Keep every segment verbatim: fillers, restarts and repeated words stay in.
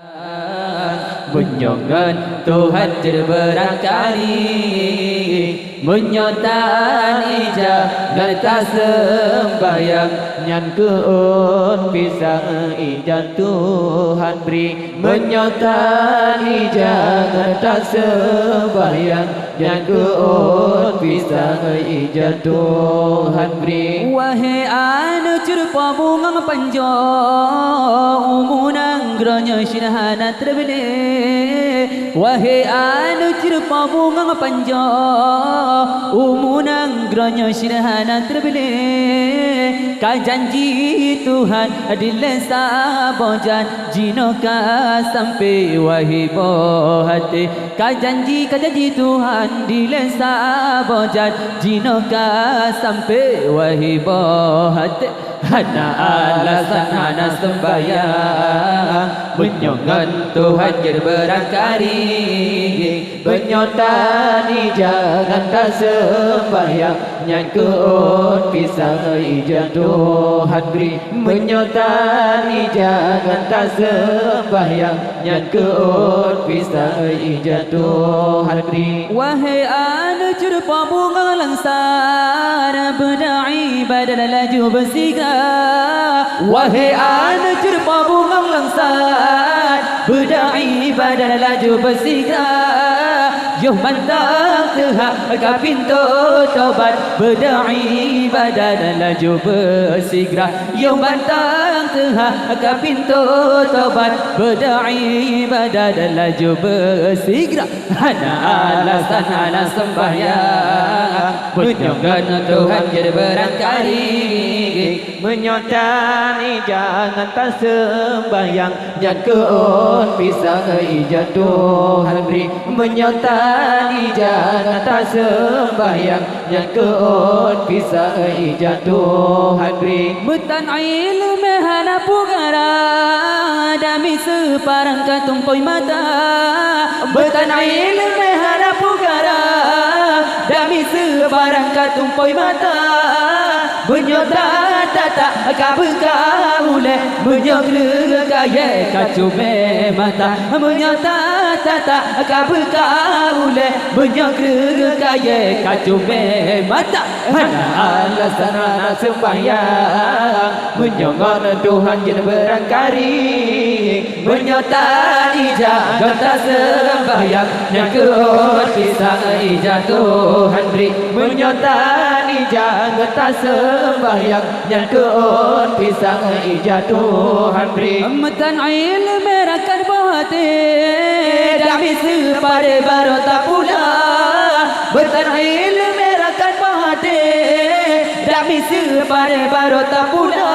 Meunyoe ngon Tuhan jeuet beurangkali, meunyoe tan ija ngon taseumbahyang, nyan keuôn pisang ija Tuhan bri. Meunyoe tan ija ngon taseumbahyang, nyan keuôn pisang ija Tuhan bri. Wahé aneuk ceureupa bungong panjoe, umu nanggroe nyoe syedara hana teubri. Wahé aneuk ceureupa bungong panjoe, umu nanggroe nyoe syedara hana teubri. Ka janji Tuhan dilèe saboh jan, jinoe ka sampai wahé boh até. Ka janji, ka janji Tuhan dilèe saboh jan, jinoe ka sampai wahé boh até. Hana alasan hana seumbahyang, meunyoe ngon Tuhan jeuet beurangkali. Meunyoe tan ija ngon taseumbahyang, nyan keuôn pisang ija Tuhan bri. Meunyoe tan ija ngon taseumbahyang, nyan keuôn pisang ija Tuhan bri. Wahé aneuk ceureupa bungong langsat, beudôh ibadat laju beusigra. Wahé aneuk ceureupa bungong langsat, beudôh ibadat laju beusigra. Yoh mantong teuhah ka pintoe tobat, beudôh ibadat laju beusigra. Yoh mantong teuhah ka pintoe tobat, beudôh ibadat laju beusigra. Hana alasan hana seumbahyang, meunyoe ngon Tuhan jeuet beurangkali. Meunyoe tan ija ngon taseumbahyang, nyan keuôn pisang ija Tuhan bri. Meunyoe tan ija ngon taseumbahyang, nyan keuôn pisang ija Tuhan bri. Meutan iéleumé hana peukara, dami seuparang ka tumpôi mata. Meutan iéleumé hana peukara, dami seuparang ka tumpôi mata. Meunyoe that-that ka beuka ulèe, meunyoe kreueh kayèe ka cumé mata. Meunyoe that-that ka beuka ulèe, meunyoe kreueh kayèe ka cumé mata. Hana alasan hana seumbahyang, meunyoe ngon Tuhan jeuet beurangkali. Meunyoe tan ija ngon taseumbahyang, nyan keuôn pisang ija Tuhan bri. Meunyoe tan ija ngon taseumbahyang, nyan keuôn pisang ija Tuhan bri. Meutan iéleumé rakan boh até, dami seupadé barô tapula. Meutan iéleumé rakan boh até, dami seupadé barô tapula.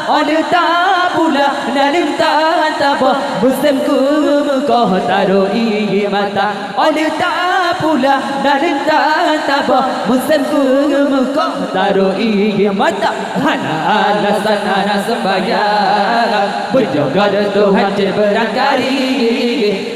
Óh lheueh tapula, na leueng tan taboh, musém keumeukoh tarô ié mata. Óh lheueh tapula, na leueng tan taboh, musém keumeukoh tarô ié mata. Hana alasan hana seumbahyang, meunyoe ngon Tuhan jeuet beurangkali.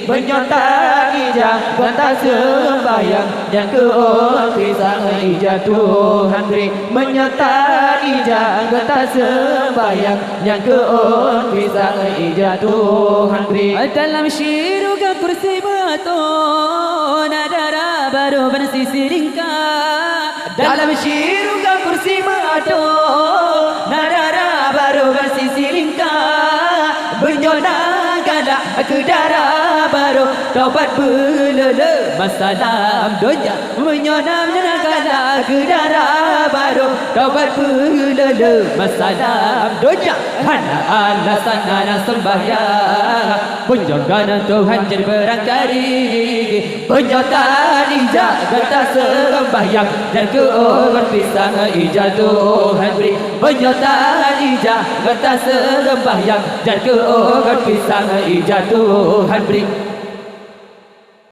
Meunyoe tan ija ngon taseumbahyang, nyan keuôn pisang ija Tuhan bri. Meunyoe tan ija ngon taseumbahyang, nyan keuôn pisang ija Tuhan bri. Dalam syeuruga kursi beuatoe, na dara barô ban sisi lingka. Dalam syeuruga kursi beuatoe, na dara barô ban sisi lingka. Meunyoe na galak keu dara barô, tobat beuleu-leu masa lam donya. Meunyoe na, meunyoe na galak keu dara barô, tobat beuleu-leu masa lam donya. Hana alasan hana seumbahyang, meunyoe ngon Tuhan jeuet beurangkali. Meunyoe tan ija ngon taseumbahyang, nyan keuôn pisang ija Tuhan bri. Meunyoe tan ija ngon taseumbahyang, nyan keuôn pisang ija Tuhan bri.